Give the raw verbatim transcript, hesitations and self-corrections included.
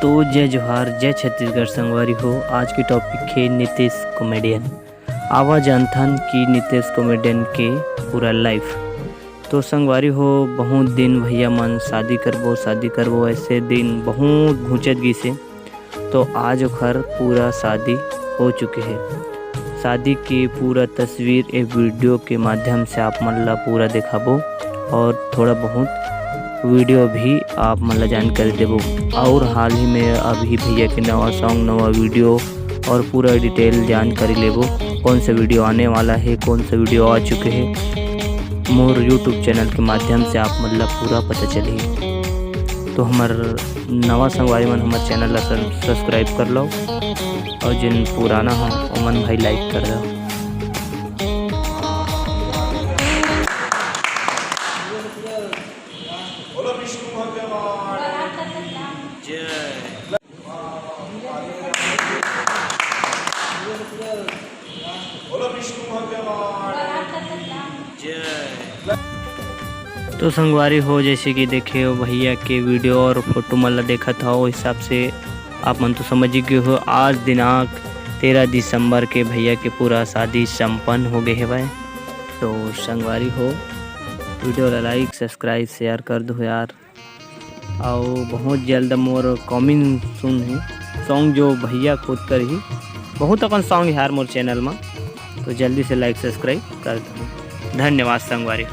तो जय जोहार, जय छत्तीसगढ़ संगवारी हो। आज के टॉपिक हे नितेश कॉमेडियन। आवा जानथन कि नितेश कॉमेडियन के पूरा लाइफ। तो संगवारी हो, बहुत दिन भैया मन शादी करबो, शादी करबो, ऐसे दिन बहुत घुंचत गिसे। तो आज ओखर पूरा शादी हो चुके हे। शादी के पूरा तस्वीर ए वीडियो के माध्यम से आप मन ला पूरा देखाबो और थोड़ा बहुत वीडियो भी आप मन ला जानकारी देबो। और हाल ही में अभी भैया के नवा सॉन्ग, नवा वीडियो और पूरा डिटेल जानकारी लेबो, कौन सा वीडियो आने वाला है, कौन सा वीडियो आ चुके हैं, मोर यूट्यूब चैनल के माध्यम से आप मन ला पूरा पता चलही। तो हमर नवा संगवारी मन हमर चैनल ला सर-, सब्सक्राइब कर लो और जिन पुराना हो ओमन भाई लाइक कर दो। बोलो विष्णु भगवान जय। बोलो विष्णु भगवान जय। तो संगवारी हो, जैसे कि देखे हो भैया के वीडियो और फोटो मन ला देखत हो, हिसाब से आप मन तो समझ ही गए हो, आज दिनांक तेरह दिसंबर के भैया के पूरा शादी संपन्न हो गए हवय। तो संगवारी हो, वीडियो ला लाइक, सब्सक्राइब, शेयर कर दो यार। अउ बहुत जल्द मोर कमिंग सून हे सॉन्ग, जो भैया खुद कर ही बहुत अकन सॉन्ग हे यार मोर चैनल मा, तो जल्दी से लाइक सब्सक्राइब कर दो। धन्यवाद संगवारी।